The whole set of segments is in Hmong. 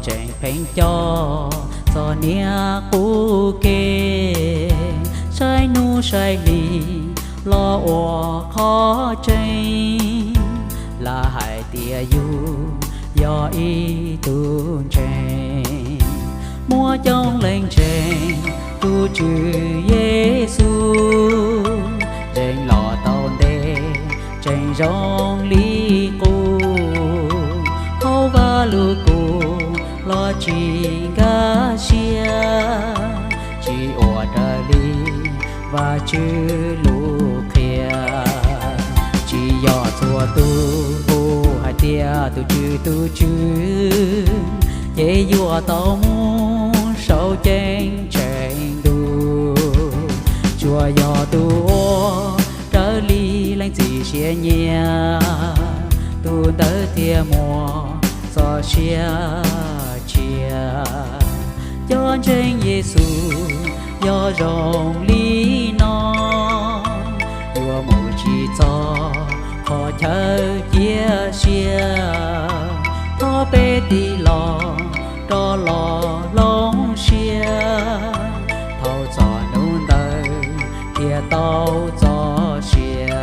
Tseem pheej coj txog niam qub ke, saib hnub saib hli los ua qhov tseeb, lam hais tias yus yog ib tug ntseeg. Muaj coob leej ntseeg tus Tswv Yexus, ntseeg los tau ntev tseem zoo li qub. Hauv vaj lug kub los tsis nkag siab, tsis ua raws li Vajtswv lus qhia. Tsis yog txhua tus hu hais tias tus Tswv, tus Tswv, ces yuav tau mus saum ceeb tsheej ntuj. Tsuas yog tus ua raws li leej txiv siab nyiam, tus ntawd thiaj muaj txoj sia tshiab. Cov ntseeg Yexus yog zoo li no, yuav mus tsis txog qhov chaw cia siab. Thov peb tig los rov los hloov siab, thaum txog hnub ntawd thiaj tau txoj sia.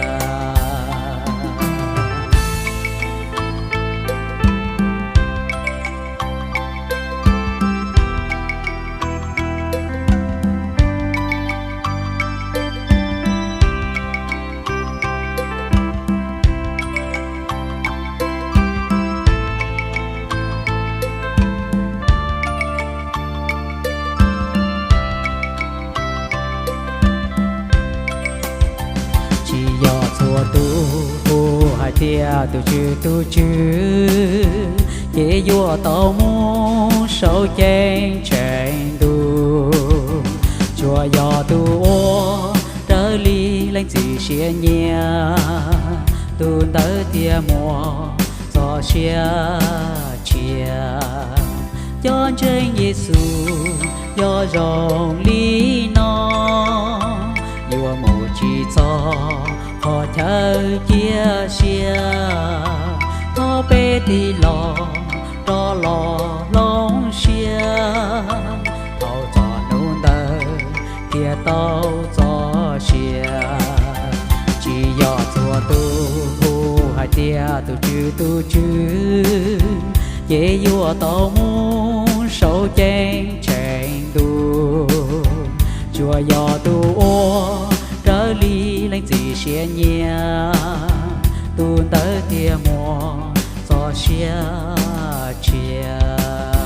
Tsis yog txhua tus hu hais tias tus Tswv, tus Tswv, ces yuav tau mus saum ceeb tsheej ntuj. Tsuas yog tus ua raws li leej txiv siab nyiam, tus ntawd thiaj muaj txoj sia tshiab. Cov ntseeg Yexus yog zoo li no, yuav mus tsis txog qhov chaw cia siab. Thov peb tig los rov los hloov siab, thaum txog hnub ntawd thiaj tau txoj sia. Tsis yog txhua tus hu hais tias tus Tswv, tus Tswv, ces yuav tau mus saum ceeb tsheej ntuj. Tsuas yog tus ua raws li leej txiv siab nyiam, tus ntawd thiaj muaj txoj sia tshiab.